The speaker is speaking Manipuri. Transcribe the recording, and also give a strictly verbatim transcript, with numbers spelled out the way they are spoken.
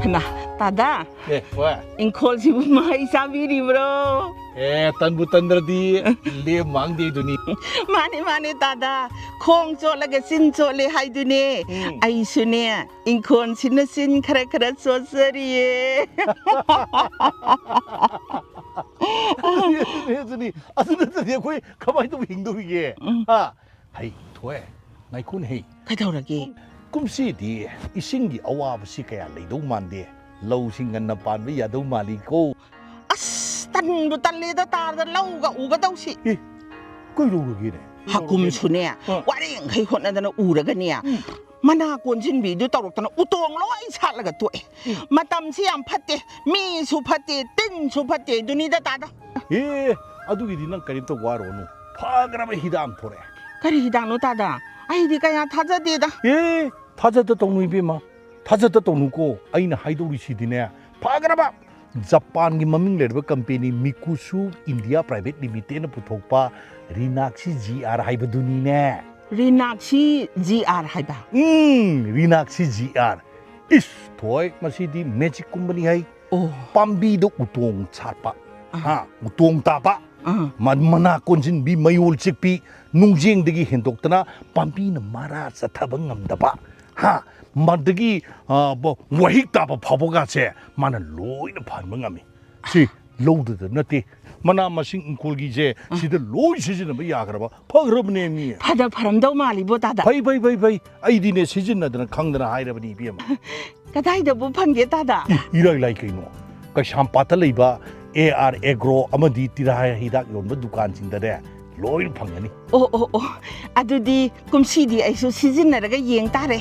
ꯍꯩꯃꯥ, ꯇꯥꯗꯥ, ꯑꯦ, ꯍꯣꯏ꯫ ꯏꯪꯈꯣꯜꯁꯤꯕꯨ ꯃꯍꯩ ꯆꯥꯕꯤꯔꯤꯕ꯭ꯔꯣ? ꯑꯦ, ꯇꯟꯕꯨ ꯇꯟꯗ꯭ꯔꯗꯤ ꯂꯦꯝ ꯃꯥꯡꯗꯦꯗꯨꯅꯤ꯫ ꯃꯥꯅꯦ, ꯃꯥꯅꯦ, ꯇꯥꯗꯥ꯫ ꯈꯣꯡ ꯆꯣꯠꯂꯒ ꯆꯤꯟ ꯆꯣꯠꯂꯦ ꯍꯥꯏꯗꯨꯅꯦ꯫ ꯎꯝ꯫ ꯑꯩꯁꯨꯅꯦ, ꯏꯪꯈꯣꯜꯁꯤꯅ ꯆꯤꯟ ꯈꯔ ꯈꯔ ꯆꯣꯠꯆꯔꯤꯌꯦ꯫ ꯑꯗꯨꯅꯤ, ꯑꯗꯨꯅꯤ, ꯑꯗꯨ ꯅꯠꯇ꯭ꯔꯗꯤ ꯑꯩꯈꯣꯏ ꯀꯃꯥꯏꯅ ꯇꯧꯕ ꯍꯤꯡꯗꯧꯔꯤꯒꯦ? ꯎꯝ꯫ ꯍꯥ? ꯍꯩ, ꯊꯣꯏ, ꯉꯥꯏꯈꯣꯅꯦ ꯍꯩ꯫ ꯀꯩꯗꯧꯔꯒꯦ? ꯀꯨꯝꯁꯤꯗꯤ ꯏꯁꯤꯡꯒꯤ ꯑꯋꯥꯕꯁꯤ ꯀꯌꯥ ꯂꯩꯗꯧ ꯃꯥꯟꯗꯦ꯫ ꯂꯧꯁꯤ ꯉꯟꯅ ꯄꯥꯟꯕ ꯌꯥꯗꯧ ꯃꯥꯜꯂꯤꯀꯣ꯫ ꯑꯁ, ꯇꯟꯕꯨ ꯇꯜꯂꯦꯗ ꯇꯥꯗꯥ ꯂꯧꯒ ꯎꯒꯗꯧꯁꯤ꯫ ꯑꯦ, ꯀꯩꯗꯧꯔꯒꯦꯅꯦ? ꯍꯥꯀꯨꯝꯁꯨꯅꯦ, ꯑꯥ꯫ ꯋꯥꯔꯦꯡꯈꯩ ꯍꯣꯠꯅꯗꯅ ꯎꯔꯒꯅꯦ, ꯎꯝ꯫ ꯃꯅꯥ ꯀꯣꯟꯁꯤꯟꯕꯤꯗꯨ ꯇꯧꯔꯛꯇꯅ ꯎꯇꯣꯡ ꯂꯣꯏ ꯁꯥꯠꯂꯒ ꯇꯣꯛꯑꯦ꯫ ꯎꯝ꯫ ꯃꯇꯝꯁꯤ ꯌꯥꯝ ꯐꯠꯇꯦ, ꯃꯤꯁꯨ ꯐꯠꯇꯦ, ꯇꯤꯟꯁꯨ ꯐꯠꯇꯦ, ꯑꯗꯨꯅꯤꯗ ꯇꯥꯗꯥ꯫ ꯑꯦ, ꯑꯗꯨꯒꯤꯗꯤ ꯅꯪ ꯀꯔꯤꯝꯇ ꯋꯥꯔꯨꯔꯅꯨ꯫ ꯐꯈ꯭ꯔꯕ ꯍꯤꯗꯥꯛ ꯑꯃ ꯊꯣꯔꯛꯑꯦ꯫ ꯀꯔꯤ ꯍꯤꯗꯥꯛꯅꯣ ꯇꯥꯗꯥ? ꯑꯩꯗꯤ ꯀꯌꯥ ꯊꯥꯖꯗꯦꯗ꯫ ꯑꯦ, ꯊꯥꯖꯗ ꯇꯧꯅꯨ ꯏꯕꯦꯝꯃ, ꯊꯥꯖꯗ ꯇꯧꯅꯨꯀꯣ꯫ ꯑꯩꯅ ꯍꯥꯏꯗꯧꯔꯤꯁꯤꯗꯤꯅꯦ, ꯐꯈ꯭ꯔꯕ ꯖꯄꯥꯟꯒꯤ ꯃꯃꯤꯡ ꯂꯩꯔꯕ ꯀꯝꯄꯦꯅꯤ ꯃꯤꯀꯨꯁꯨ ꯏꯟꯗꯤꯌꯥ ꯄ꯭ꯔꯥꯏꯚꯦꯠ ꯂꯤꯃꯤꯇꯦꯠꯅ ꯄꯨꯊꯣꯛꯄ ꯔꯤꯅꯥꯛꯁꯤ ꯖꯤ ꯑꯥꯔ ꯍꯥꯏꯕꯗꯨꯅꯤꯅꯦ꯫ ꯔꯤꯅꯥꯛꯁꯤ ꯖꯤ ꯑꯥꯔ ꯍꯥꯏꯕ? ꯎꯝ, ꯔꯤꯅꯥꯛꯁꯤ ꯖꯤ ꯑꯥꯔ꯫ ꯏꯁ, ꯊꯣꯏ, ꯃꯁꯤꯗꯤ ꯃꯦꯖꯤꯛꯀꯨꯝꯕꯅꯤ ꯍꯥꯏ꯫ ꯑꯣ꯫ ꯄꯥꯝꯕꯤꯗ ꯎꯇꯣꯡ ꯁꯥꯠꯄ, ꯑꯥ꯫ ꯍꯥ, ꯎꯇꯣꯡ ꯇꯥꯕ, ꯑꯥ꯫ ꯃ-, ꯃꯅꯥ ꯀꯣꯟꯁꯤꯟꯕꯤ, ꯃꯌꯣꯜ ꯆꯤꯛꯄꯤ, ꯅꯨꯡꯖꯦꯡꯗꯒꯤ ꯍꯦꯟꯗꯣꯛꯇꯅ ꯄꯥꯝꯕꯤꯅ ꯃꯔꯥ ꯆꯠꯊꯕ ꯉꯝꯗꯕ, ꯍꯥ, ꯃꯗꯒꯤ, ꯑ, ꯕ-, ꯋꯥꯍꯤꯛ ꯇꯥꯕ ꯐꯥꯎꯕꯒꯁꯦ ꯃꯥꯅ ꯂꯣꯏꯅ ꯐꯍꯟꯕ ꯉꯝꯃꯤ꯫ ꯁꯤ ꯂꯧꯗꯨꯗ ꯅꯠꯇꯦ, ꯃꯅꯥ ꯃꯁꯤꯡ ꯏꯪꯈꯣꯜꯒꯤꯁꯦ ꯑꯥ꯫ ꯁꯤꯗ ꯂꯣꯏ ꯁꯤꯖꯤꯟꯅꯕ ꯌꯥꯈ꯭ꯔꯕ, ꯐꯈ꯭ꯔꯕꯅꯦ ꯃꯤ꯫ ꯐꯗ ꯐꯔꯝꯗꯧ ꯃꯥꯜꯂꯤꯕꯣ ꯇꯥꯗꯥ꯫ ꯐꯩ, ꯐꯩ, ꯐꯩ, ꯐꯩ꯫ ꯑꯩꯗꯤꯅꯦ ꯁꯤꯖꯤꯟꯅꯗꯅ ꯈꯪꯗꯅ ꯍꯥꯏꯔꯕꯅꯤ ꯏꯕꯦꯝꯃ꯫ ꯀꯗꯥꯏꯗꯕꯨ ꯐꯪꯒꯦ ꯇꯥꯗꯥ? ꯏ-, ꯏꯔꯥꯏ ꯂꯥꯏ ꯀꯩꯅꯣ꯫ ꯀꯩꯁꯥꯝꯄꯥꯠꯇ ꯂꯩꯕ ꯑꯦ ꯑꯥꯔ ꯑꯦꯒ꯭ꯔꯣ ꯑꯃꯗꯤ ꯇꯤꯔꯥ ꯍꯤꯗꯥꯛ ꯌꯣꯟꯕ ꯗꯨꯀꯥꯟꯁꯤꯡꯗꯅꯦ ꯂꯣꯏꯅ ꯐꯪꯒꯅꯤ꯫ ꯑꯣ, ꯑꯣ, ꯑꯣ꯫ ꯑꯗꯨꯗꯤ ꯀꯨꯝꯁꯤꯗꯤ ꯑꯩꯁꯨ ꯁꯤꯖꯤꯟꯅꯔꯒ ꯌꯦꯡ ꯇꯥꯔꯦ꯫